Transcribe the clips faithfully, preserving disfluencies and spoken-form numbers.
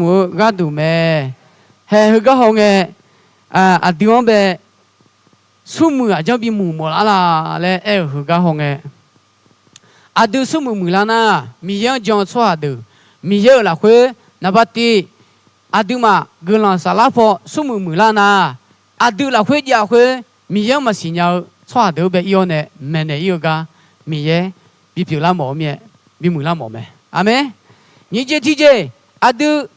muiq-eu gharduq mae. Haeq heugar hawngae, aqdui-anr bae smrmuiq aqjanr bimuiq mawflar la laer aer-euq heugar hawngae, aqdui smrmuiq muiqlar nar, Miqyaer-anr jan-eu tsawrhaq deuq, Miqyaer-euq lafkhoer naqba tiv aqduimaf guiqlanq saflar paw smrmuiq muiqlar nar, aqdui lafkhoer jav khoer Miqyaer-anr maqsiq nya-eu tsawrhaq deuq-anr bae ir-awr nae maeqnaeq ir-eu gar Miqyaer bipyeuf lar mawf-eu mir-aer, bimuiq lar mawf mae. Aqmeq. Nyiq jeq tiqjeq, aqdui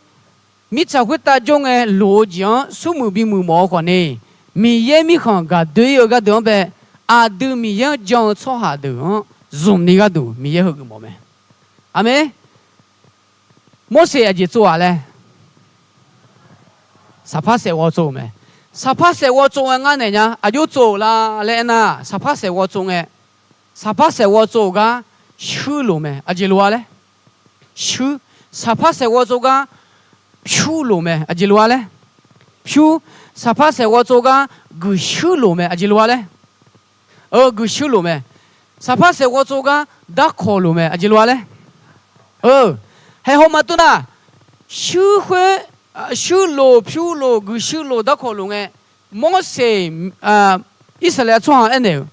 mirtsaq khoertav jawr ngae loq-eu jeq-anr smrmuiq bimuiq mawf-eu khawfni, Miqyaer mirkhanq gaqdoe ir-eu gharduq-anr bae, aqdui Miqyaer-anr jan-eu tsawrhaq deuq-anr zmq ni gharduq Miqyaer heugeuf mawf mae. Aqmeq. Morseq aqjeq tsov-aq laer, saqpar saef ghawv tsov-euq mae. Saqpar saef ghawv tsov ngae ngar naeq nya, aqjox tsov-euq la laer aernar, saqpar saef ghawv tsov ngae, saqpar saef ghawv tsov-euq gar shuir loq mae, aqjeq loq-a laer. Shuir. Saqpar saef ghawv tsov gar pyur loq mae, aqjeq loq-a laer. Pyur. Saqpar saef ghawv tsov gar guiqshuir loq mae, aqjeq loq-a laer. Eu, guiqshuir loq mae. Saqpar saef ghawv tsov gar darkawq loq mae, aqjeq loq-a laer. Eu, haeqhaw ma tov nar, shuir khoer, shuir loq, pyur loq, guiqshuir loq, darkawq loq ngae, Morseq, Irsaqleqlav tsawrhaq-anr aernaeq-euq,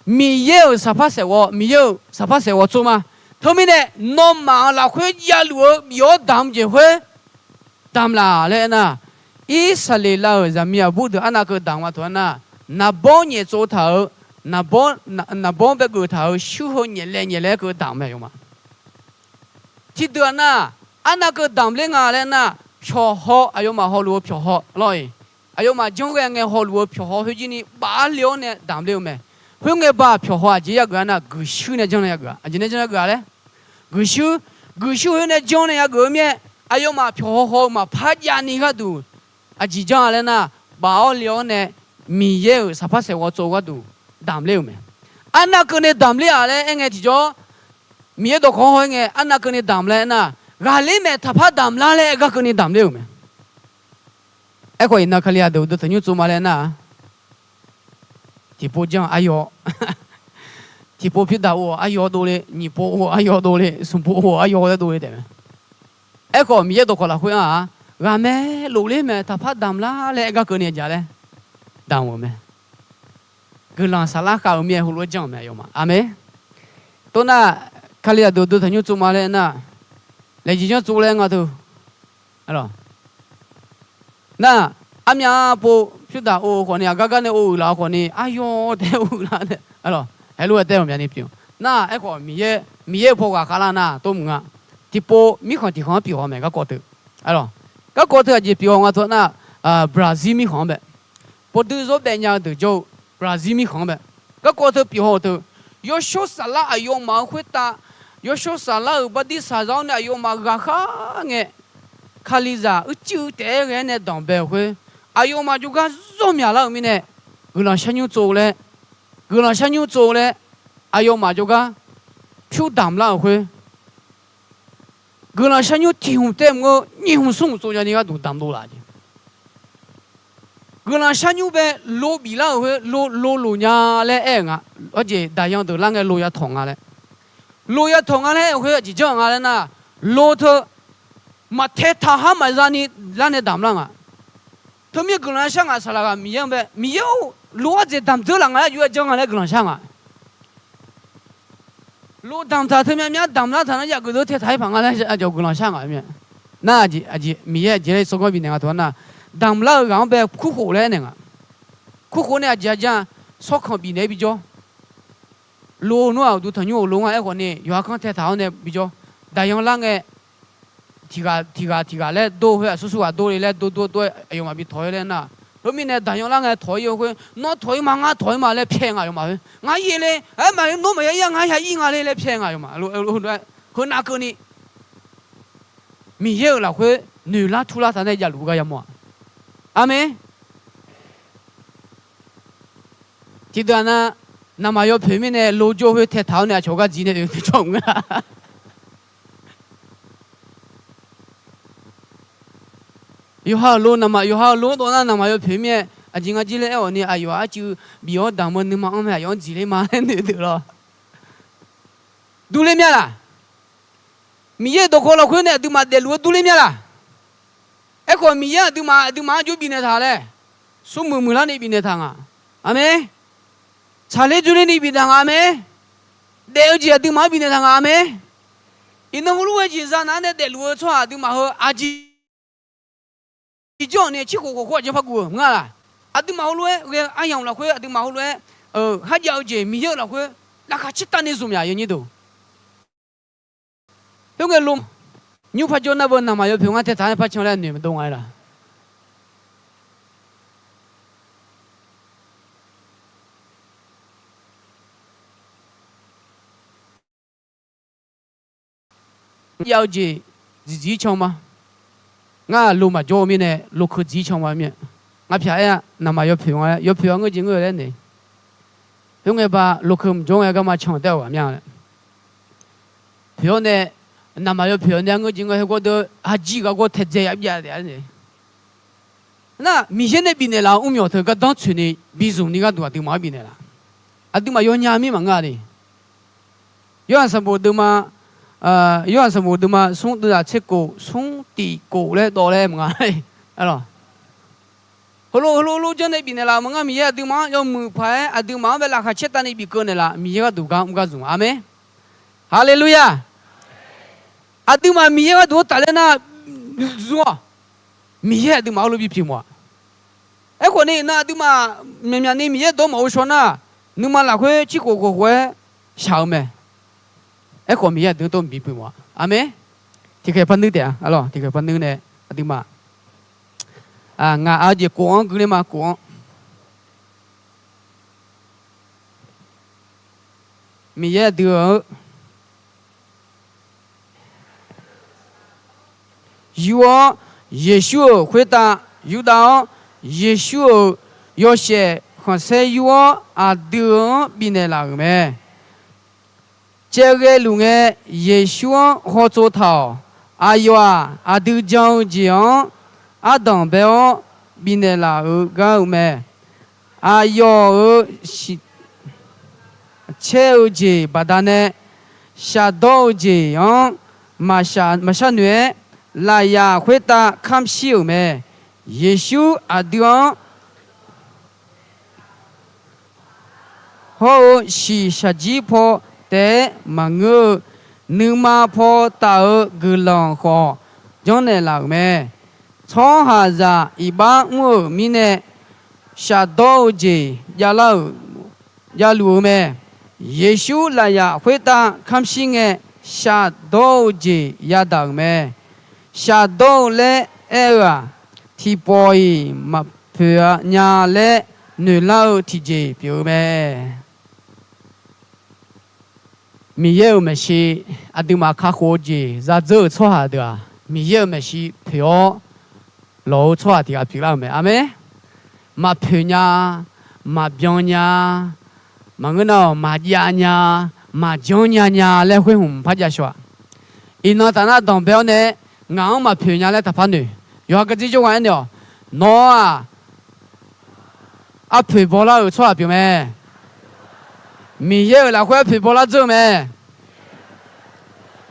Miqyaer-euq saqpar saef ghawv, Miqyaer-euq saqpar saef ghawv tsov ma. Teumirnae nawmaf-euq lafkhoer javluf-eu bif-awr damq jeq khoer damq laf laer aernar, Irsaqleqlav-euq zaqmiq aqbur deuq arnav keuv damq ma taq-aer nar, naqbawr nyaef tsov taq-euq, naqbawr, naqbawr bae geuf taq-euq shuir heu nyaef laev nyaef laev keuv damq mae aqyawfmaf. Tiqdeuq-aq nar, arnav keuv damq ler nga laer nar, pyawqhaw, aqyawfmaf hawluf-eu pyawqhaw lawr-iq, aqyawfmaf janr ghae ngae hawluf-eu pyawqhaw khoerjir ni baf-awr le-awr nae damq ler-eu mae. Khoerngae ba pyawqhaw aqjeq yageuf-a nar, guiqshuir nae janr nae yageuf-a. Aqjeq nae janr yageuf-a laer, guiqshuir, guiqshuir khoer nae janr nae yageuf-eu mir-aer, aqyawfmaf pyawqhaw haw-eu maqpar javni gharduq aqjeq janr-a laer nar, baf-awr le-awr nae Miqyaer-euq saqpar saef ghawv tsov-eu gharduq damq ler-euq mae. Arnav keuvni damq ler-aq laer aerngae tiqjawr, Miqyaer dawqkawq-anr haw-aer ngae arnav keuvni damq laer aernar, ghaqler maeq taqpar damq lar laer aer gar keuvni damq ler-euq mae. Aerkhawf iqnan Kalizaq deuq uqduq tanqnymr tsov ma laer nar-a, tiqpov janr-eu aryaw, tiqpov pyur daq-eu aryaw dovle, nyiq pov-eu aryaw dovle, smq pov-eu aryaw laer dovle taef mae. Aerkhawf Miqyaer dawqkawq lafkhoer-anr-aq, ghaqmae lofler maeq taqpar damq lar laer aer gar keuvni aqjeq laer damq-euq mae. Guiqlanq saflar khav-euq mir-aer heulof-aer janr-euq mae aqyawfmaf. Aqmeq. Tov nar, Kalizaq deuq uqduq tanqnymr tsov ma laer nar, laeqjeq janr tsov laer nga teu. Nar, armyav pov pyur daq ov-eu khawfni, aqgar gar nae ov uiq laf-eu khawfni, aryaw taef ov uiq laf nae, heulof-aer tae-euq myavni pyeuf. Nar, aerkhawf Miqyaer, Miqyaer-euq paw ghaqkhav lar nar tov mq nga. Tiqpov mirkhanq tiqkhanq-anr pyeuf haw mae garkawv teu. Garkawv teu aqjeq pyeuf haw nga teu nar, Brazil mirkhanq-anr bae, pawdui zawr baef nya-eu deuq jawr-eu Brazil mirkhanq-anr bae, garkawv teu pyeuf haw-eu teu, yawshawr saflar aqyawfmaf-euq khoertav, yawshawr saflar-euq bardir saqzar-awr nae aqyawfmaf ghaqkhav ngae, Kalizaq uicuiv taef-aer ghae-aer nae danqbae-euq khoer, aqyawfmaf jawrgar zawr myaqlar-euq mirnae, guiqlanq sharnymr tsov laer, guiqlanq sharnymr tsov laer, aqyawfmaf jawrgar pyur damq lar-euq khoer, guiqlanq sharnymr tiq hmq tae mq-eu nyiq hmq smr hmq tsov nyani gharduq damq dov laf jeq. Guiqlanq sharnymr bae lo bif lar-euq khoer lo, lo loq nya laer aer-euq nga. Arjeq daqyan deuq lar ngae lo ya tawq nga laer, lo ya tawq nga laer aer-euq khoer aqjeq janr-eu nga laer nar, lo teu maqtae taq har maqza ni lar nae damq lar nga. Teumirnae guiqlanq shar ngaq saqlaq ghaq Miqyaer-anr bae, Miqyaer-or, lo-ar dzaeq damq dzeur laf nga laer aqjox-aer janr nga laer guiqlanq shar ngaq. Lo damq taq teu myavmyav damq lar taq nar yageuq deuq tae taq-ir paq nga laer aqjeq guiqlanq shar ngaq mir-a. Nar, Miqyaer aqjeq laer tsawrganr bifnaeq nga teu-a nar, damq lar-eu ghaq-anr bae kurkhof laer aernaeq nga. Kurkhof nae aqjeq aqjeq-a, sawrkanq bifnaeq-aer bijawr. Lo nmr-aq uqduq tanqnymr-euq lo ngar aerkhawf ni yawqha kanr tae taq-awr nae bijawr. Daqyan lar ngae, tiq ghaq tiq ghaq tiq ghaq laer dov khoer aqsur sur ghaq dov le laer dov dov dov-aer aqyawfmaf bi tawq-ir laer nar, khoermirnae daqyan lar ngae tawq-ir-eu khoer nawr tawq-ir ma ngar tawq-ir ma laer pyaeq nga aqyawfmaf khoer ngar yaer le, aer maqya nawr maqya ir-a ngar ya ir nga le laer pyaeq nga aqyawfmaf. Heunav keuvni Miqyaer-euq lafkhoer noeqlar turlar taq nae javluf-eu gar yamawr-aq. Aqmeq. Tiqdeuq-aq nar, naqmaq yawpoeq mirnae lo jawr khoer tae taq-awr nae aqcawq gar dziq nae oeq jawr mq nga. Yawqha-euq lo naqmaq, yawqha-euq lo-anr dawv nar naqmaq yawpoeq mir-aer aqjeq nga jir laer aer-awq ni, aqyawf-aq arcuiv bif-awr damq-eu nuima-anr mae, aqyawf-anr dziqler ma laer noeqdeuq lawr. Durler mya laq? Miqyaer-euq dawqkawq lafkhoer nae aqduimaf daefluf-eu durler mya laq? Aerkhawf, Miqyaer aqduimaf, aqduimaf-anr jov bifnaeq taq laer, smrmuiq muiqlar ni bifnaeq taq nga. Aqmeq. Tsaqler dzoerler ni bifnaeq taq nga. Aqmeq. Daef-eu jeq aqduimaf-anr bifnaeq taq nga. Aqmeq. Iqnan heulof-aer jeq za nar nae daefluf-eu tsawrhaq aqduimaf heu aqjeq jawr-awq ni cirkhof khof khof aqjeq par guv-euq nga laq. Aqduimaf heulof-aer ghae-eu aryamq lafkhoer, aqduimaf heulof-aer kharjav-eu jeq Miqyaer-euq lafkhoer laqkhaq caertav ni zmq nya yawnyir deuq. Khoerngae lo, nymr par jawr nar beu naqmaq yawpoeq ngar tae taq-aer par can laer aqnoeq maqdov nga-aer laq. Jav-eu jeq dziqdziq-ir can ma. Ngar lo maqjawr-eu mirnae lokeu dziq-ir can ma mir-a. Ngar pyaq aer-a, naqmaq yawpoeq nga-aer, yawpoeq-a ngeur jeq ngeur-eu laer naeq. Khoerngae ba lokeu mqjawr ngae garma can taef-awq ghaq mya-a. Poeq-awr nae, naqmaq yawpoeq-awr nae-a ngeur jeq ngeur-eu heugar deuq-eu aqjir ghaq gawr taedzae ya byav taef-a nae. Nar, Miqyaer nae bifnaeq laf-eu mrmyawq teu gardanr tsoeq ni bizmq ni gharduq aqduimaf-anr bifnaeq laf. Aqduimaf yawnya mir maqngeur-a ni. Yorhaq sanqbof deuvma, Yorhaq sanqbof deuvma smr deuvzaq tser kof smr tiq kof laer dawv laer maqnga. Heulof heulof heulof janr nae bifnaeq laf-euq maqngeur, Miqyaer aqduimaf-anr yawmuiq paq-aer aqduimaf-anr bae laqkhaq caertav ni bifkeuv naeqlaf, Miqyaer gharduq gar mr gar zmq-a. Aqmeq. Haleluya. Aqduimaf Miqyaer gharduq-anr tafler nar, zmq-awq. Miqyaer aqduimaf heulof bi pyeuf mawf-aq. Aerkhawf ni iqnan aqduimaf myaqmyaq ni Miqyaer dawq mawf-eu shaw nar, nuima lafkhoer cirkhof khof khof-aer shaq-eu mae. Aerkhawf Miqyaer aqdui-anr tov bi pyeuf mawf-aq. Aqmeq. Tiqkhaeq par nuir taef-a. Alawq, tiqkhaeq par nuir nae aqduimaf, ngaq-eu jeq kof-anr gui ler ma, kof-anr. Miqyaer aqdui-eu yur-awr, Yeqsur-euq khoertav yurdav-awr, Yeqsur-euq yawshaef khanqsaer yur-awr aqdui-euq-anr bifnaeq laf-euq mae. Caev ghaeluf ngae, Yeqsur-anr hawtsov taq-awq. Aqyawf-aq, aqdui jan-eu jeq-anr ardanq bae-awr bifnaeq laf-eu gar-eu mae. Aqyawf-euq caer-eu jeq baqdanae shafdawr-eu jeq-anr maqshar noeq-aer, lafyaq khoertav kamr shir-euq mae. Yeqsur aqdui-anr hawr-eu shiqshaq jir paw taef-aer maqngeur-eu, nuima paw taf-eu guiqlanq khawf janrnaeq laf-euq mae. Tsawrhaqzaq iqbax mr-euq mirnae shafdawr-eu jeq javlar-euq javluf-eu mae. Yeqsur lafyaq khoertav kamr shir ngae, shafdawr-eu jeq yadaq-euq mae. Shafdawr-eu laer aer-eu-aq, tiqpawf-iq maqpoeq nya laer noeqlar-eu tiqjeq pyeuf-eu mae. Miqyaer-euq maeqshi aqduimaf kakhof-eu jeq zadzeur-euq tsawrhaq deuq-aq, Miqyaer-euq maeqshi poeq-awr lawq-eu tsawrhaq tiq ghaq pyeuflar-euq mae. Aqmeq. Maqpoeq nya, maqbyan nya, maqngeur nar-awq maqjav nya, maqjanr nya nya laer khoer hmq par jav shaw-aq. Iqnan taf nar danqbae-awr nae ngaq-anr maqpoeq nya laer taqpar noeq. Yawqha gardzer jawrgar aernaeq-awq, nawr-aq, arpoeq bawlar-euq tsawrhaq pyeuf mae. Miqyaer-euq lafkhoer arpoeq bawlar dzeur-eu mae.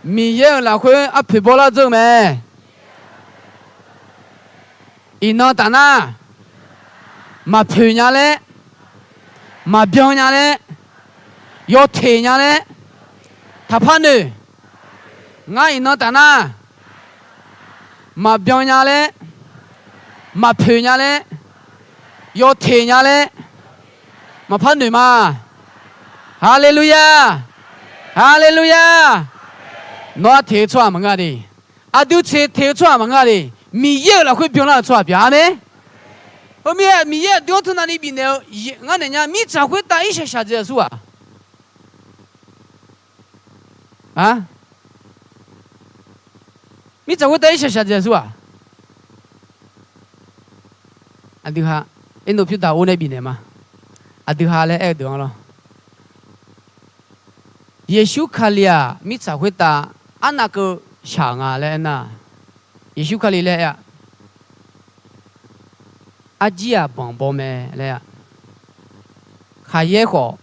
Miqyaer-euq lafkhoer arpoeq bawlar dzeur-eu mae. Iqnan taf nar, maqpoeq nya laer, maqbyan nya laer, yawteq nya laer, taqpar noeq. Ngar iqnan taf nar, maqbyan nya laer, maqpoeq nya laer, yawteq nya laer, maqpar noeq ma. Haleluya! Haleluya! Nawr arteq-eu tsawrhaq maqngeur de. Aqdui teq teq-eu tsawrhaq maqngeur de. Miqyaer-euq lafkhoer byanlar-euq tsawrhaq pyeuf-a. Aqmeq. Heumir-aer Miqyaer aqdui-anr teunavni bifnaeq-eu ngar naeq nya mirtsaq khoertav irshaq shaqdzae-eu aqsur-aq, mirtsaq khoertav irshaq shaqdzae-eu aqsur-aq, aqdui ha, Ernov Pyurdaq or nae bifnaeq ma. Aqdui ha laer aer-eu deuq-anr lawr. Yeqsur Kali-aq mirtsaq khoertav arnavkeuv shaq nga laer aernar, Yeqsur Kali laer aer-a, arjir-aq banq baw mae laer-a, khaqyaer khawf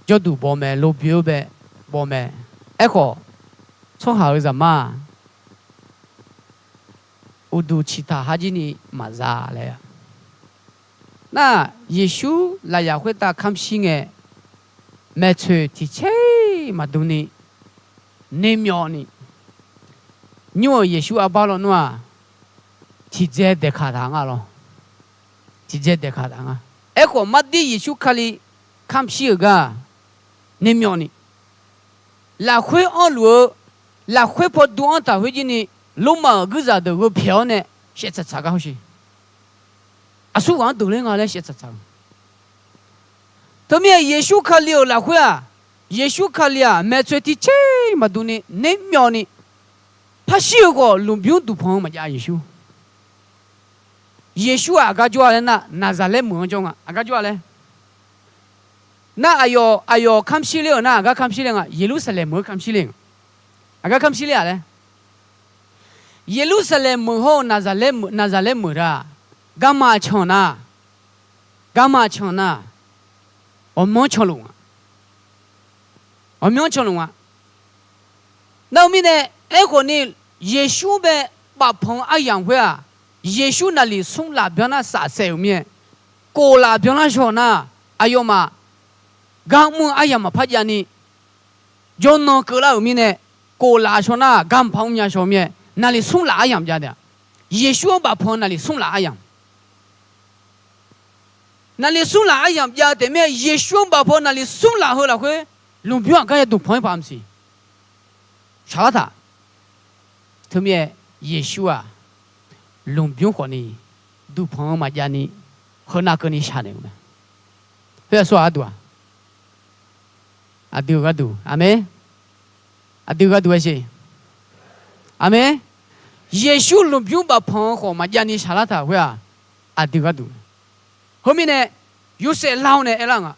jawrduq baw mae, lobi-eu bae baw mae. Aerkhawf, tsawrhaq-euq zaqmar-aq, uqduq ciqtaq har jir ni maqza laer-a. Nar, Yeqsur lafyaq khoertav kamr shir ngae, maeqtsoeq tiq caer maqdm ni, nermyawvni, nymr-euq Yeqsur arbar lawnmr-aq, tiqdzae daeqkaq taq nga lawr. Tiqdzae daeqkaq taq nga. Aerkhawf, mardir Yeqsur Kali kamr shir-euq gar-aq, nermyawvni, lafkhoer anrluf-eu, lafkhoer paw dm-anr taq khoer jir ni, Lormav-euq guirzaq deuq gheu pyaeq-awr nae shaevtsaq tsaq gar hawsher. Aqsurghaq-anr deuq ler nga laer shaevtsaq tsaq-eu. Teumirnae Yeqsur Kali-euq lafkhoer-aq, Yeqsur Kali-aq maeqtsoeq tiq caer maqdm ni, nermyawvni, par shir-eu khawf lmqbymr duqpanq-eu maqjav Yeqsur. Yeqsur-aq aqgar jawr-a laer nar, Naqzaqlaer meuq-anr jawr nga. Aqgar jawr-a laer. Nar, aqyawf, aqyawf kamr shir ler-euq nar, aqgar kamr shir ler nga. Yeqlursaqlaeq meuq-eu kamr shir ler nga. Aqgar kamr shir ler-aq laer, Yeqlursaqlaeq meuq hawr-eu Naqzaqlaer meuq, Naqzaqlaer meuq-eu nar, garma can nar, garma can nar, ghawqmyanr canluf nga. Ghawqmyanr canluf nga. Nar-eu mirnae, aerkhawf ni, Yeqsur-anr bae bafpanq-eu aryamq khoer-aq, Yeqsur naqliq smr laf byanlar safsaef-euq mir-aer, kof laf byanlar shaw nar, aqyawfmaf gar mr-eu aryamq maqpar jav ni, jawrnan keuvlar-euq mirnae, kof laf shaw nar gar maqpar mrnya shaw mir-aer, naqliq smr laf aryamq jav taef-a. Yeqsur-anr bafpanq-eu naqliq smr laf aryamq. Naqliq smr laf aryamq jav taef mir-aer, Yeqsur-anr bafpanq-eu naqliq smr laf heu lafkhoer, lmqbymr aqgar ya duqpanq-aer paq maqsiq. Shaqlar taq. Teumirnae, Yeqsur-aq, lmqbymr khawf ni duqpanq-eu maqjav ni, heunav keuvni shaqnaeq-euq mae. Khoer aqsur-aq gharduq-aq, aqdui-eu gharduq, aqmeq. Aqdui-eu gharduq-aer siq. Aqmeq. Yeqsur lmqbymr bafpanq-eu khawf maqjav ni shaqlar taq khoer-aq, aqdui-eu gharduq. Heumirnae, Yorsaev lar-awr nae aerlar nga.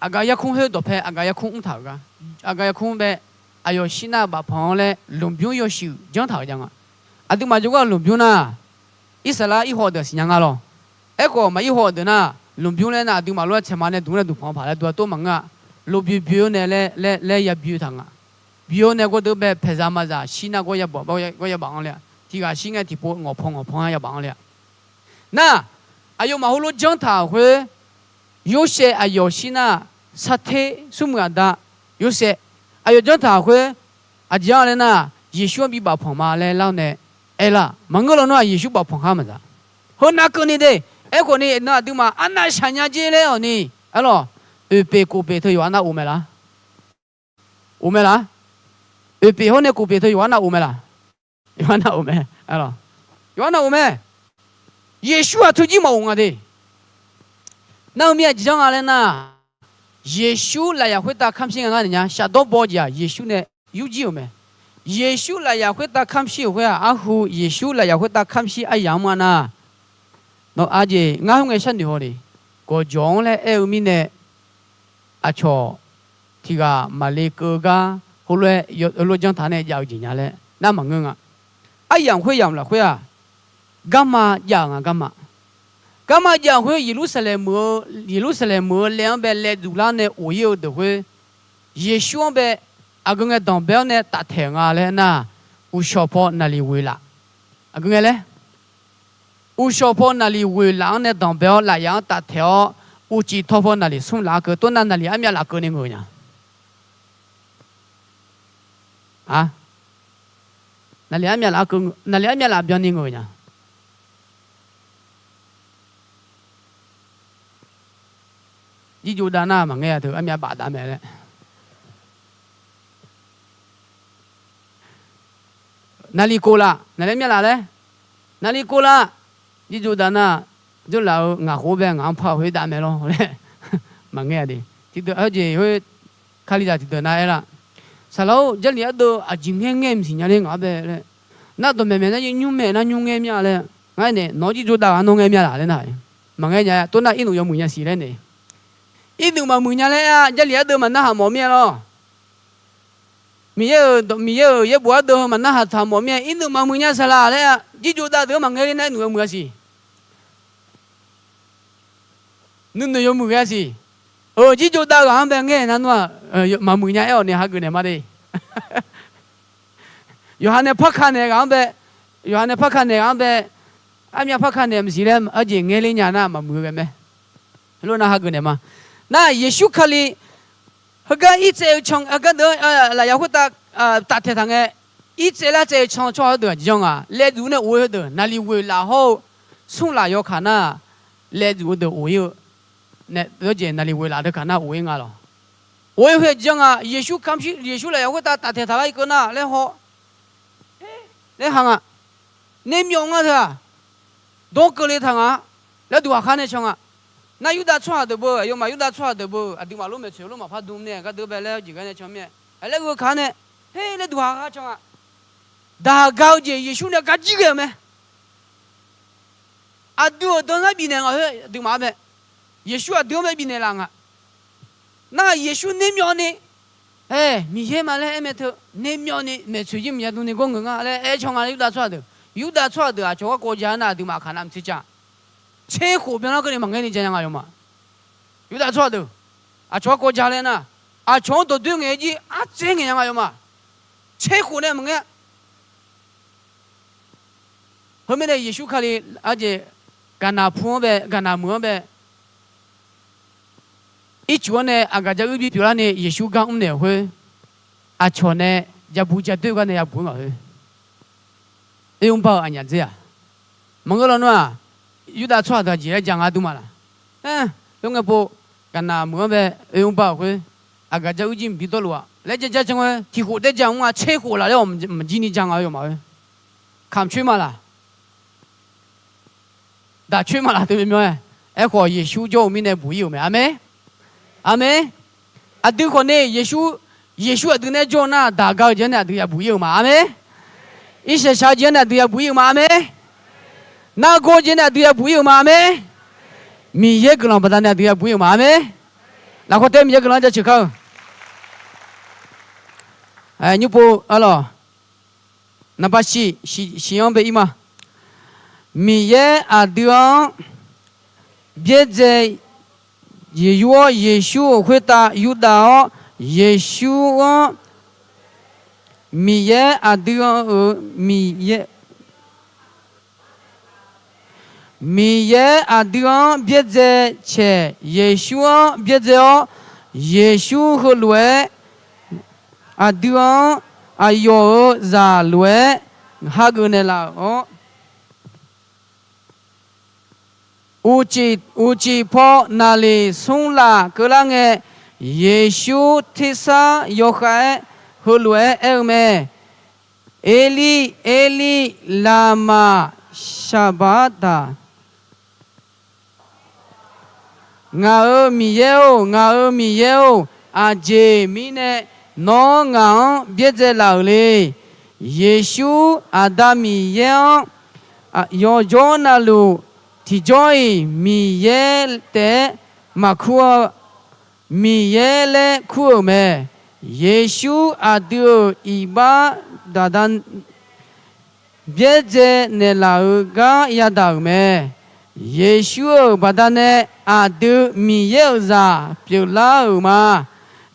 Aqgaf yarkmr khoer dawqpae aqgaf yarkmr mrtaq-euq gar, aqgaf yarkmr bae, aqyawf shir nar bafpanq-anr laer lmqbymr yawshuif janr taq-euq jav nga. Aqduimaf jawrgar-eu lmqbymr nar, Irsaqlar irhaw deuq siqnya nga lawr. Aerkhawf maq irhaw-eu deuq nar, lmqbymr laer nar aqduimaf lof-aer tsaeqma nae duq nae duqpanq paq laer duq-a tor maqngeur-a. Lov byoe byoe-awr nae laer laer laer ya byoe taq nga. Byoe-awr nae gawrdeuv bae paeqza maqzaq shir nar gawr ya baf, gawr ya baf-anr le-a. Tiq ghaq shir ngae tiqpov ngawqpan ngawqpan-anr ya baf-anr le-a. Nar, aqyawfmaf heulof janr taq-euq khoer, Yorsaev aqyawf shir nar, sarter smrmuiq aqda, Yorsaev aqyawf janr taq-euq khoer, aqjeq-anr laer nar, Yeqsur-anr bi bafpanq ma laer lar-awr nae aerlar. Maqngeur lawnmr-aq Yeqsur bafpanq khar maqza. Heunav keuvni de. Aerkhawf ni nar aqduimaf arnav shaqnya jer laer-awq ni, aerlawq, oeqpeq kof peq teu yawqha nar of mae lar. Of mae lar. Oeqpeq hawr nae kof peq teu yawqha nar of mae laq. Yawqha nar of mae. Yawqha nar of mae. Yeqsur-aq teu jir maq of nga de. Nar-eu mir-aq jeq janr nga laer nar, Yeqsur lafyaq khoertav kamr shir nga ngar naeq nya. Shafdawr baw jeq-aq Yeqsur nae yurjir-euq mae. Yeqsur lafyaq khoertav kamr shir-euq khoer-aq, arhu Yeqsur lafyaq khoertav kamr shir aryamq-anr ma nar, nawr aqjeq ngar khoerngae sharnoeq haw le. Gawqjawq-anr laer aer-eu mirnae, aqcawq tiq ghaq maqle keuv-eu gar heulof-aer heulof janr taq nae jav-eu jeq nya laer nar maqngeur nga. Aryamq khoeryamq lafkhoer-aq, garma jav-euq nga garma. Garma jav-euq khoer Yeqlursaqlaeq meuq-eu, Yeqlursaqlaeq meuq-eu laev-anr bae laev duq lar nae of-ir-eu deuq khoer, Yeqsur-anr bae aqgeu ngae danqbae-awr nae taftaeq-euq nga laer nar, uqshawq paw naqliq ghoeq laf. Aqgeu ngae laer, uqshawq paw naqliq ghoeq laf-anr nae danqbae-awr lafyaq-anr taftaeq-awr, uqcif tawv paw naqliq smr laf-anr keuv, tov nar naqliq armyav laf keuvni ngeuq nya. A, naqliq armyav laf keuv, naqliq armyav laf byanni ngeuq nya. Jirjov dav nar maqngaer-a teu armyav baf dav mae laer. Naqliq kof laf, naqliq armyav laf laer, naqliq kof laf. Jirjov dav nar, jawrlaf-eu ngaq khof-aer bae ngaq-anr par-eu khoer dav mae lawr laer. Maqngaer-a de. Tiqdeuq-a jeq khoer, Kalizaq tiqdeuq nar aerlar, saqlaq-or, Jarlif ardeuv aqjeq ngaer ngaer mqsiq nya ler ngaq-anr bae laer. Nar dawqmaeq maeq nar nymr maeq nar nymr ngaer mya laer. Ngar aernaeq nawq-anr jirjov dav ghaq nawr ngaer mya laf laer nar, maqngaer nya-a. Tov nar irnuq yawmuiq nya siq laer naeq. Irnuq maqmuiq nya laer-a, Jarlif ardeuv maqnarhaq mawf mir-a lawr. Miqyaer-euq, Miqyaer-euq yaerbof ardeuv heu maqnarhaq taq mawf mir-a, irnuq maqmuiq nya saqlaq laer-a. Jirjov dav deuq-anr maqngaer ler nar nuinoeq yawmuiq-a siq. Nuinoeq yawmuiq ghae-a siq. Euq, jirjov dav ghaq-anr bae ngaer nar nmr-aq, maqmuiq nya aer-awq nae hageuf naeq ma de. Yawqha nae parka naeq ghaq-anr bae, yawqha nae parka naeq-anr bae, armyav parka naeq maqsiq laer arjeq ngaeq le nya nar maqmuiq-eu ghae mae. Lor nar hageuf naeq ma. Nar Yeqsur Kali heugar irtsaev-eu can, heugar deuq-anr lafyaq khoertav taftaeq taq ngae, irtsaev lar tsaev-eu can tsawrhaq heudeuq-aq janr nga. Laev dzuq nae of-eu heudeuq naqliq ghoeq laf hawr-eu smr laf yawkaq nar, laev dzuq-eu deuq of-ir-eu, nae dawrjeq naqliq ghoeq laf deuq kaq nar of-ir nga lawq. Of-ir khoer janr nga. Yeqsur kamq shir, Yeqsur lafyaq khoertav taftaeq taq lar irkeuv nar laer haw laer ha nga. Nermyawv ngar teu-aq, dawr keuvle taq nga laer duqhaq khar nae can nga. Nar Yurdav tsawrhaq deuq beu, aqyawfmaf Yurdav tsawrhaq deuq beu, aqduimaf lof maeqtsoeq lof maqpar dm nae gardeur bae laer jeq gar nae can mir-ae. Laer gheu kaq nae, her laer duqhaq khar can nga. Daq ga-eu jeq Yeqsur nae gar jir ghae-euq mae. Aqdui-euq danzar bifnaeq ngaq khoer aqduimaf-anr mae. Yeqsur aqdui-anr bae bifnaeq laf nga. Nar Yeqsur nermyawvni, aer, Miqyaer ma laer aer mae teu, nermyawvni maeqtsoeq jir maqya dm ni gawr ngeur nga laer aer can nga laer Yurdav tsawrhaq deuq, Yurdav tsawrhaq deuq aqcawq garkawv ja nar aqduimaf kaq navmaqtser ca. Tser khof byanlar keuvni maqngaer ni ja nya nga yawma. Yurdav tsawrhaq deuq, aqcawq garkawv ja laer nar, aqcawq-anr dawqdoer ngaeq-aer jir ardzaer ngaeq nya nga yawma. Tser khof nae maqngaer. Heumirnae Yeqsur Kali arjeq gaqnaq pu-anr bae, gaqnaq meuq-anr bae, ircuf-anr nae aqgaf jar uir bipyeuf larni Yeqsur gar mrnaeq-euq khoer, aqcawq nae jabu jadoer gar nae yabuq-ir ngaq khoer, oermr bar-eu aqnyaf dzer-aq, maqngeur lawnmr-aq, Yurdav tsawrhaq deuq aqjeq laer ja nga dm ma laq? Aer, oerngae pov, gaqnaq meuq-anr bae oermr bar-euq khoer, aqgaf jar uir jir mq bi dawrluf-aq laer ja ja can ngae, tiq khof taer ja mr-a, tser khof laf laer-awq maqjir ni ja nga-eu yawma khoer. Kamq coer ma laq? Daq coer ma laf teu myaw myaw-aer. Aerkhawf Yeqsur jawr-eu mirnae buq-ir-euq mae. Aqmeq. Aqmeq. Aqdui khawf ni Yeqsur, Yeqsur aqdui nae jawr-eu nar daq ga-eu jeq-anr nae aqdui yabuq-ir-euq ma. Aqmeq. Irshaq shaq-eu jeq-anr nae aqdui yabuq-ir-euq ma. Aqmeq. Nargawr jeq nae aqdui yabuq-ir-euq ma. Aqmeq. Miqyaer guiqlanq baqdanae aqdui yabuq-ir-euq ma. Aqmeq. Lafkhawf tae Miqyaer guiqlanq jaceuq kar-eu. Nymr pov arlawq. Naqba shiq, shiq-anr bae ir ma. Miqyaer aqdui-anr byaerdzae, Yeqsur-awr, Yeqsur-euq khoertav Yurdav-awr, Yeqsur-anr, Miqyaer aqdui-anr-euq, Miqyaer, Miqyaer aqdui-anr byaerdzae caeq, Yeqsur-anr byaerdzae-awr, Yeqsur heulof-aer aqdui-anr aqyawf-euq zaq lof-aer hageuf naeqlaf-awr, uqcif, uqcif paw naqliq smr laf keuvlar ngae, Yeqsur tersar yawkhav-aer heulof-aer aer-eu mae. Erlir, Erlir, laqmaq shaqbaqtaq. Ngaq-euq Miqyaer-or, ngaq-euq Miqyaer-or, aqjeq mirnae nawr ngaq-anr byaerdzae laf-euq le. Yeqsur Aqda Miqyaer-anr yawjawr navluf tiqjawr-iq Miqyaer taef-aer maqkur-eu, Miqyaer laer kur-euq mae. Yeqsur aqdui-euq iqbax daqda byaerdzae naeqlaf-eu gar yadaq-euq mae. Yeqsur-euq baqdanae aqdui Miqyaer-euq zaq pyeuflar-euq ma.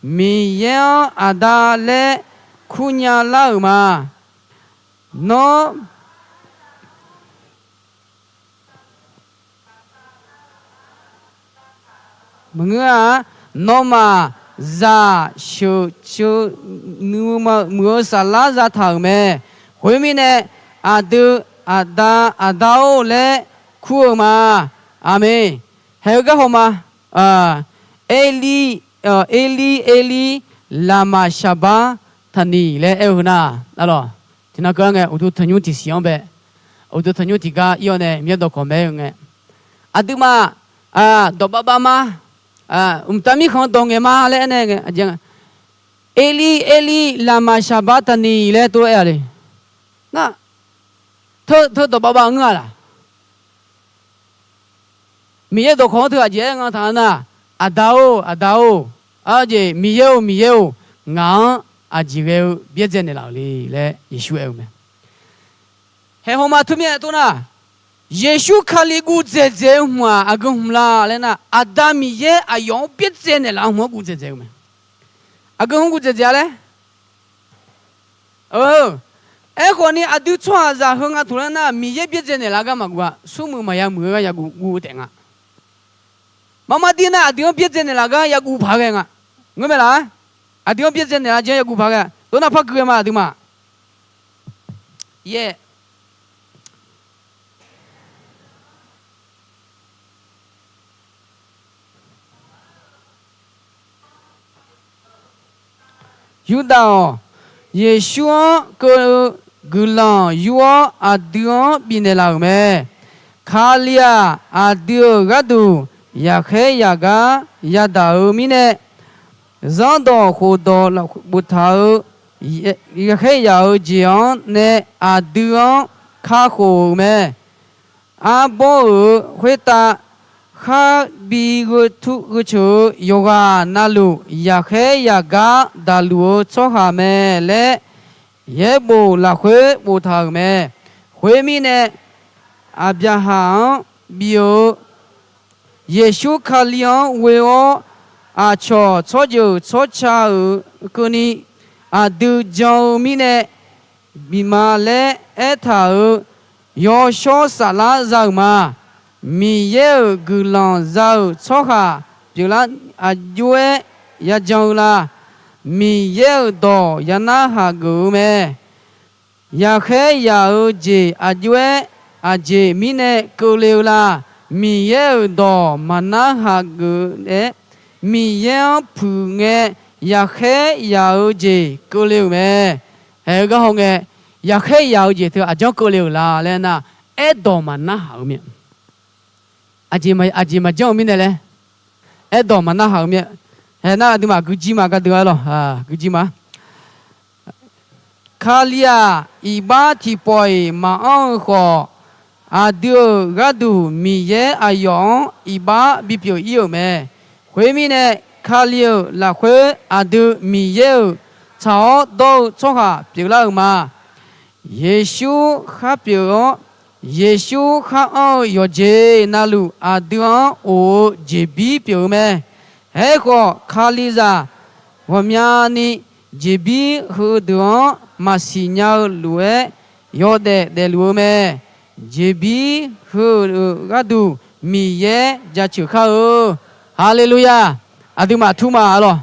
Miqyaer-anr Aqda laer kurnya lar-euq ma. Nawr maqngeur-a. Nawmaf zaq sheuqceuv nuima muiq-eu saflar zataq-euq mae. Khoermirnae, aqdui Aqda, Aqda-or laer kur-eu ma. Aqmeq. Haeq-eu garhawq ma. Erlir, Erlir, Erlir, laqmaq shaqbaqtaqniq laer aer-eu heu nar, arlawq, tiqnan keuv-ar ngae uqduq tanqnymr tiqsiq-anr bae, uqduq tanqnymr tiqgar ir-awr nae Miqyaer dawqkawq mae-eu ngae, aqduimaf dawqbav bav ma, mqtav mirkhanq dawq ngaeq ma laer aernae ngae, Erlir, Erlir, laqmaq shaqbaqtaqniq laer tov-aer aer-a le. Nar, teu, teu dawqbav bav ngeur-a laq? Miqyaer dawqkawq-anr teu aqjeq aer nga taq-a nar, Aqda-or, Aqda-or, aqjeq Miqyaer-or, Miqyaer-or, ngaq-anr aqjeq ghae-eu byaerdzae naeqlaf-euq le laer Yeqsur aer-eu mae. Haeq hawma teu mir-aer tov nar, Yeqsur Kali guv dzaeqdzaeq-eu hmq-aq aqgeu hmq la laer nar, Aqda Miqyaer aqyawf-anr byaerdzae naeqlaf-eu hmq-anr guv dzaeqdzaeq-eu mae. Aqgeu hmq guv dzaeqdzaeq-a laer, eu, Aerkhawf ni aqdui tsawrhaqzaq heu nga taq laer nar, Miqyaer byaerdzae naeqlaf gar maqguv-a. Smrmuiq maqya muiq-eu gar yaguv guv-eu taef nga. Marmar dir nar aqdui-anr byaerdzae naeqlaf gar yaguv paq ghae nga. Ngeur mae laf-a? Aqdui-anr byaerdzae naeqlaf jeq-anr yaguv paq ghae. Tov nar par gui ghae ma aqduimaf. Yaer. Yurdav-awq. Yeqsur-anr keuv-eu guiqlanq yur-awr aqdui-anr bifnaeq laf-euq mae. Kali-aq, aqdui-euq gharduq yaqkhaer yaq gar yadaq-eu mirnae, zanrdawq khofdawq lafkhoer boftaq-eu yaqkhaer yaq-eu jeq-anr nae aqdui-anr kakhof-euq mae. Arbawr-euq khoertav kharbi gheu tur gheu ceuq-eu yawqghaq navluf yaqkhaer yaq gar daqluf-eu tsawrhaq mae laer yaerbof lafkhoer boftaq-euq mae. Khoermirnae, Aqbyaqhaq-anr bif-eu Yeqsur Kali-anr ghoe-awr, aqcawq tsawrjeuq tsawrca-euq keuvni aqdui jan-eu mirnae bif ma laer aertaq-euq yawshawr saflar za-euq ma. Miqyaer-euq guiqlanq za-euq tsawrhaq pyeuflar aqjox-aer yajan-eu la? Miqyaer-euq dawq ya narhaq geuf-eu mae. Yaqkhaer yaq-eu jeq aqjox-aer aqjeq mirnae keuvle-eu la? Miqyaer-euq dawq maqnarhaq geuf-aer, Miqyaer-anr puiq ngae yaqkhaer yaq-eu jeq keuvle-euq mae. Haeq-eu gar hawngae, yaqkhaer yaq-eu jeq teu aqjanr keuvle-euq la laer nar, aerdawq maqnarhaq-eu mir-a. Aqjeq maqjanr-eu mirnae laer, aerdawq maqnarhaq-eu mir-a. Haeq nar aqduimaf guijir ma gardeuv-a lawq, guijir ma. Kali-aq, iqbax tiqpawf-iq maqanr-eu khawf, aqdui-euq gharduq Miqyaer aqyawf-anr iqbax bipyeuf ir-euq mae. Khoermirnae, Kali-euq lafkhoer aqdui Miqyaer-euq tsaq-awr dawr-eu tsawrhaq pyeuflar-euq ma. Yeqsur khar pyeuf-awr, Yeqsur khar anr-eu yawqjeq navluf aqdui-anr of-eu jeqbir pyeuf-eu mae. Aerkhawf, Kalizaq ghawqmyani jeqbir heu deuq-anr maqsiq nya-eu lof-aer yawdaef daefluf-eu mae. Jeqbir heu-euq gharduq Miqyaer jaceuq kar-eu. Haleluya! Aqduimaf tur ma-a lawq.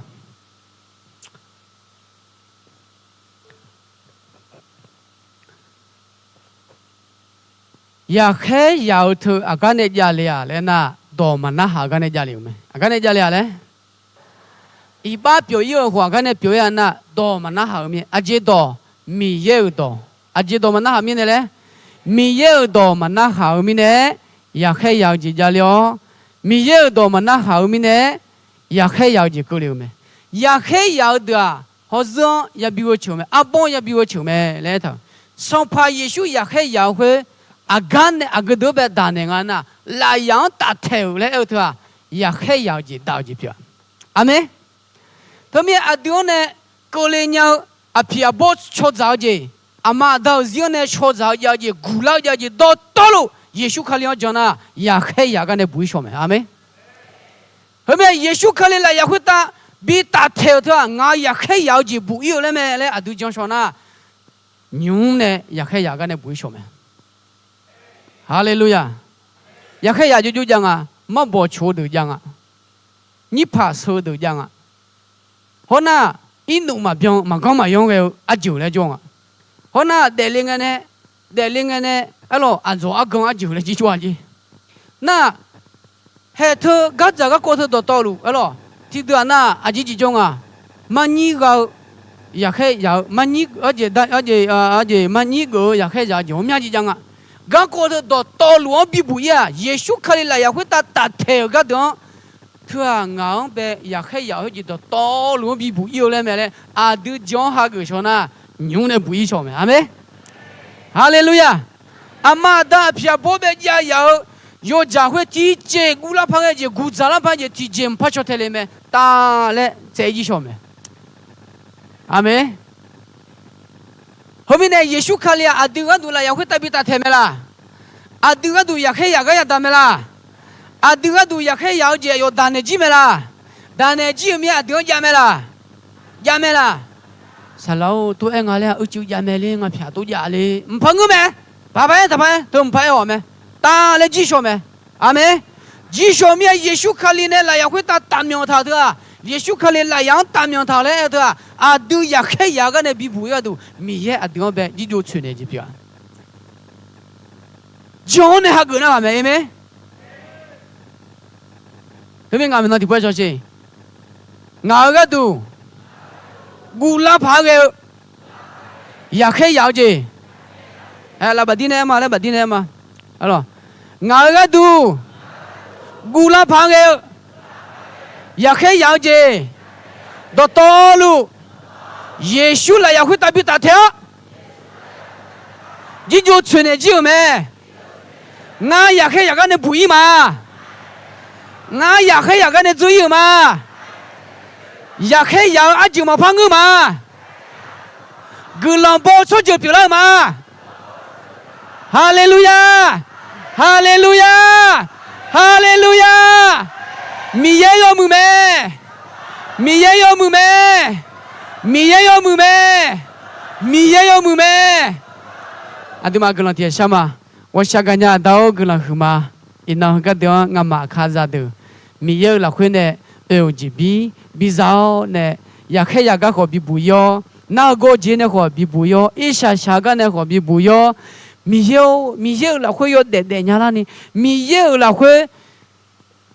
Yaqkhaer yaq-eu teu aqgar nae javle-aq laer nar, dawq maqnarhaq-eu gar nae javle-euq mae. Aqgar nae javle-aq laer, iqbax pyeuf ir-eu khawf aqgar nae pyeuf ir-a nar, dawq maqnarhaq-eu mir-a. Aqjeq dawq, Miqyaer-euq dawq. Aqjeq dawq maqnarhaq mirnae laer, Miqyaer-euq dawq maqnarhaq-eu mirnae, yaqkhaer yaq-eu jeq javle-awr, Miqyaer-euq dawq maqnarhaq-eu mirnae, yaqkhaer yaq-eu jeq keuvle-euq mae. Yaqkhaer yaq-eu deuq-aq, hawzeur-anr yabi gheu ceuq mae, arbawr yabi gheu ceuq mae laer aertaq-euq. Sanqpaq Yeqsur yaqkhaer yaq-eu khoer, aqgar nae aqgeu deuq-anr bae daq naeq nga nar, lafyaq-anr taftaeq-euq laer aer-eu teu-aq, yaqkhaer yaq-eu jeq daq-eu jeq pyeuf-a. Aqmeq. Teumirnae aqdui-anr nae keuvle nya-eu aqpiq aqbawr caw dzaq-eu jeq, aqma aqda-euq zir-anr nae caw dzaq-eu jav-eu jeq, guqlar-eu jav-eu jeq dawqtawvluf Yeqsur Kali-anr jan nar, yaqkhaer yaq gar nae buq-ir shawq mae. Aqmeq. Khoermirnae, Yeqsur Kali lafyaq khoertav bi taftaeq-euq teu-aq, ngaq-euq yaqkhaer yaq-eu jeq buq-ir-eu laer mae laer aqdui jan shawq nar, nymq-mr nae yaqkhaer yaq gar nae buq-ir shawq mae. Haleluya! Yaqkhaer yaq jovjov jav nga, marbawq coq-eu deuq jav nga, nyirpaq seu-eu deuq jav nga. Hawnar, irnuf maqbyan maqganr maqyanr ghae-eu arjeuq laer jawr nga. Hawnar, daefle ngae nae, daefle ngae nae, aerlawq, aqdzawq argan arjeuq laer jir jawr-a jer. Nar, haeq teu gardzaq garkawv teu dawqtawvluf aerlawq, tiqdeuq-aq nar aqjeq jeq jawr nga. Marnyir gha-eu yaqkhaer yaq-eu, marnyir, arjeq, arjeq, marnyir geuf-eu yaqkhaer yaq-eu jeq ghawqmya jeq jav nga. Garkawv teu dawqtawvluf-anr bibuq-ir-aq, Yeqsur Kali lafyaq khoertav taftaeq-euq gardeuq-anr, teu-aq ngaq-anr bae yaqkhaer yaq-eu jeq dawqtawvluf-anr bibuq-ir-eu laer mae laer aqdui jan-anr hageuf shawq nar, nymq-mr nae buq-ir shawq mae. Aqmeq. Haleluya! Aqma aqda aqpiq aqbawr bae jav yaq-eu yawdzaq khoer tiqjeq guvlar par ghae jeq, guqdzaq lar par jeq tiqjeq mqpar caw tae le mae. Taf laer tsaev-ir shawq mae. Aqmeq. Heumirnae Yeqsur Kali-aq aqdui gharduq lafyaq khoertav bi taftaeq mae laq? Aqdui gharduq yaqkhaer yaq gar yadaq mae laq? Aqdui gharduq yaqkhaer yaq-eu jeq aqyawf daq naeq jir mae laq? Daq naeq jir-euq mir-aer aqdui-anr jav mae laq? Jav mae laq? Saqlaq-or, tov-aer nga laer uicuiv jav mae ler, nga pyaq tov jav le, mqpar ngeur mae. Paq paq-aer taq paq-aer teu mqpar aer-awq mae. Taq laer jir shawq mae. Aqmeq. Jir shawq mir-a, Yeqsur Kali nae lafyaq khoertav tafmyanq taq-euq teu-aq, Yeqsur Kali lafyaq-anr tafmyanq taq laer aer-eu teu-aq, aqdui yaqkhaer yaq-eu gar nae bibuq-ir gharduq Miqyaer aqdui-anr bae jirjov tsoeqnaeq jeq pyeuf-a. Jan-anr nae hageuf nar ghaq mae, aqmeq. Teumirnae ngaq maeqnan tiqpov-aer cawsher. Ngaq-euq gharduq guvlar paq-aer ghae-eu yaqkhaer yaq-eu jeq. Aer, lavbaf dir nae aer ma, lavbaf dir nae aer ma. Ngaq-euq gharduq guvlar paq-aer ghae-eu yaqkhaer yaq-eu jeq dawqtawvluf Yeqsur lafyaq khoertav bitaf taef-awr jirjov tsoeqnaeq jir-euq mae. Ngar yaqkhaer yaq gar nae buq-ir ma. Ngar yaqkhaer yaq gar nae dzeur-ir-euq ma. Yaqkhaer yaq-eu arjeuq maqpar ngeur ma. Guiqlanq baw-eu tsawrjeuq pyeuflar-euq ma. Haleluya! Haleluya! Haleluya! Miqyaer yawmuiq mae. Miqyaer yawmuiq mae. Miqyaer yawmuiq mae. Miqyaer yawmuiq mae. Aqduimaf guiqlanq tiqjeq shar ma. Ghawqshaq gaqnya Aqda-or, guiqlanq huiqma. Iqnan heugardeuv-anr ngamaf aqkar zaqdeuq Miqyaer-euq lafkhoer nae oe-euq jeqbir biza-awr nae, yaqkhaer yaq gar khawf bibuq ir-awr, nar-eu gawr jeq nae khawf bibuq ir-awr, irshaq shaq-eu gar nae khawf bibuq ir-awr, Miqyaer-or, Miqyaer-euq lafkhoer yawdaef daefnya larni, Miqyaer-euq lafkhoer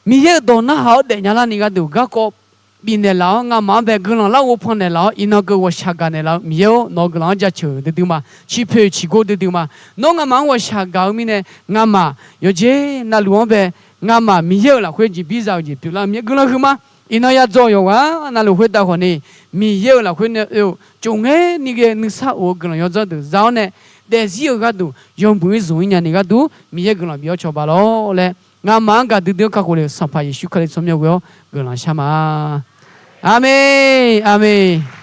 Miqyaer-euq dawq narhaq-awr daefnya larni gharduq garkawv bifnaeq laf-awr, ngamaf-anr bae guiqlanq larghov pannaeq laf-awr, iqnan keuv ghawqshaq gaqnaeq laf-eu Miqyaer-or, nawq-eu guiqlanq-anr jaceuq duidui ma. Ciqpoeq ciqgor duidui ma. Nawr ngamaf-anr ghawqshaq gaq-eu mirnae, ngamaf yawqjeq navluf-anr bae, ngamaf Miqyaer-euq lafkhoer jeqbir za-eu jeq pyeuflar-eu Miqyaer guiqlanq huiqma. Iqnan ya dzaw yawqghaq navluf khoertav khawf ni, Miqyaer-euq lafkhoer nae oe-eu cofngaer ni ghae nuisar of-eu guiqlanq yawdzanr deuq za-awr nae, daefzir-eu gharduq yawmuiq-ir zmq-ir nyani gharduq Miqyaer guiqlanq bif-awr cawba lawr laer, ngamaf-anr gaqdui dui-anr kakhof le-euq Sanqpaq Yeqsur Kali tsawrmyanr ghoe-awr guiqlanq shar ma. Aqmeq, aqmeq.